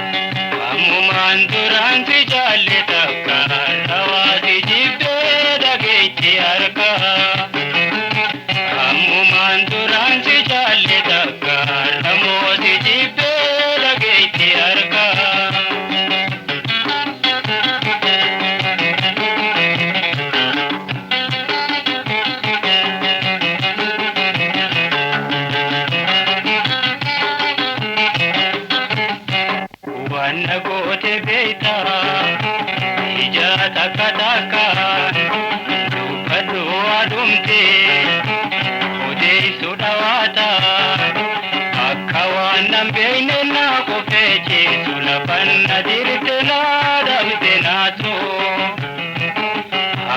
Ammumaan duraan si jaalle takka rawaa si jibbee dhageetti harka. Ammumaan duraan si jaalle takka ramoo si jibbee dhageetti harka. Waan na goote beektaa ija takka takka dubbadhu adumte odeessu dhawaata akka waan nan beekne na qofee ceesu lafan na dirte na dhabde naatu.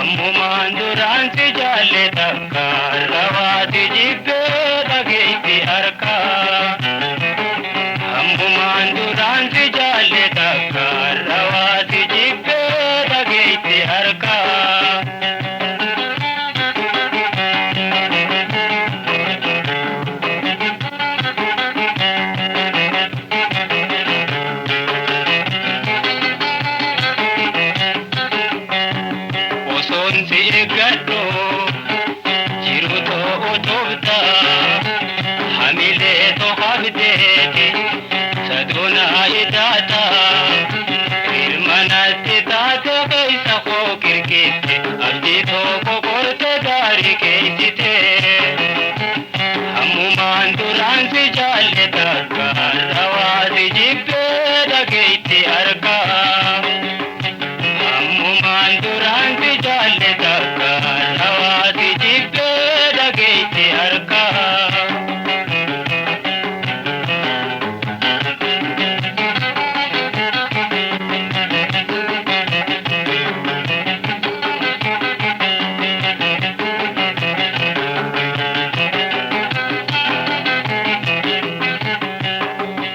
Ammumaan duraan si jaalle takka rawaa si jibbee dhageetti harka. Ammumaan duraan si jaalle takka rawaa si jibbee dhageetti harka. Osoon si eeggadhu jiru too utubta hamilee too qabdeeti saduunaa idaata hirmanatti taate keessa koo kirkiste abdii tokko korte gaarii keessite. Ammumaan duraan si jaalle takka rawaa si jibbee dhageetti harka. Ammumaan duraan si jaalle takka rawaa si jibbee dhageetti harka.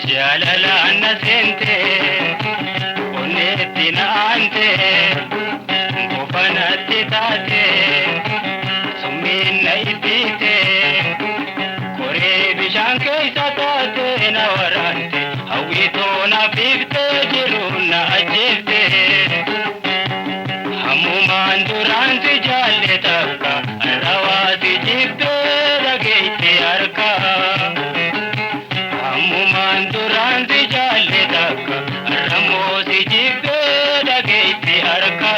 Jaalalaan na seente onneetti na aante bofanatti taate summiin na ibbiite koree bishaan keessa taate na waraante hawwitoo na fiifte jiruun na ajjeefte. Ammumaan duraan si jaalle takka rawaa si jibbee dhageetti harka. Ammumaan duraan si jaalle takka ramoo si jibbee dhageetti harka.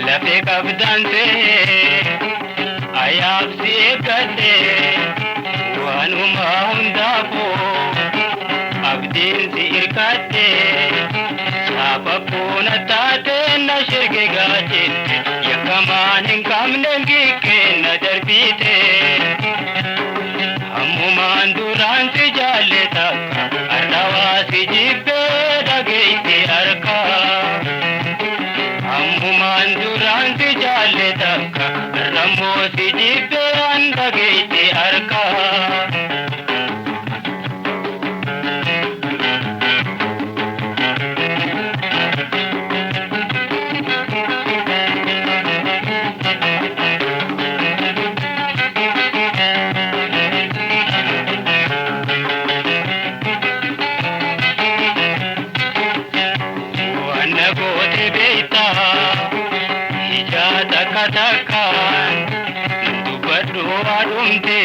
Lafee qabdaan ta'ee ayaaf si eeggadhe waanuma hundaafuu abdiin si irkadhe saafakkuu na taate na shirge gaachette yakkamaan hin qabne gikkee na darbite. Ammumaan duraan si jaalle takka arrawaa si jibbee dhageetti harka. Ammumaan duraan si jaalle takka ramoo si jibbee an dhageetti harka. Waan na goote beektaa ija takka takkaan dubbadhu adumte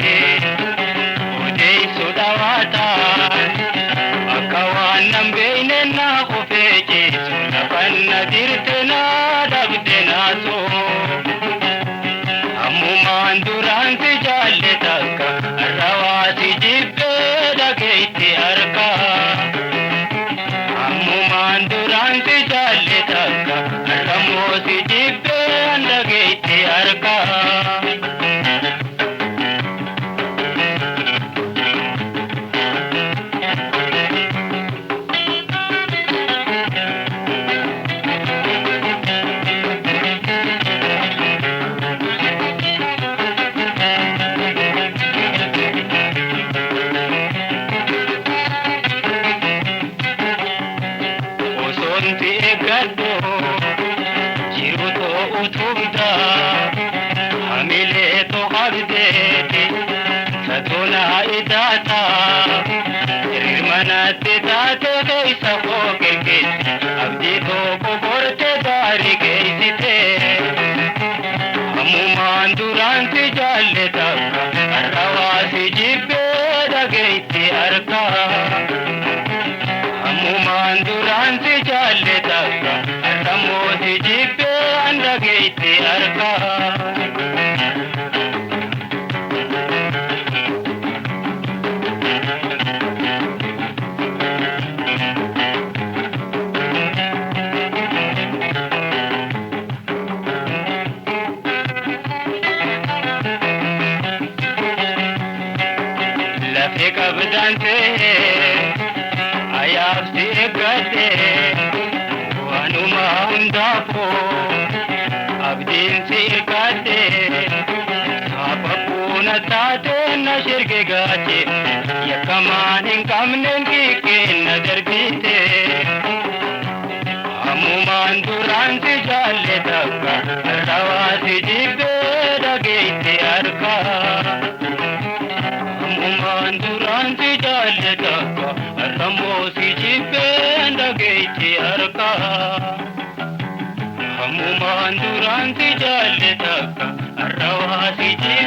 Utuun si eeggadhu jiru too utubda hamilee too qabdeeti satoonaa idaata rirmanatti taate keessa koo kirkiste abdii too qokorte daarii geessite ammumaan duraan si jaalle takka har'a waa si jibbee dhageetti harkaa. Ammumaan duraan si jaalle takka har'a mootii jibbee an dhageetti harkaa. Lafee qabdaan ta'ee ayaaf si eeggadhe waanuma hundaafuu abdiin si irkadhe saaphaphuu na taate na shirge gaache yakkamaan hin qabneen kiikkeen na darbite ammumaan duraan si jaalle takka har'a waa si jibbee dhageetti harkaa. Ammumaan duraan si jaalle takka har'a si jibbee dhageetti harkaa. Ammumaan duraan si jaalle takka har'a waa si jibbee.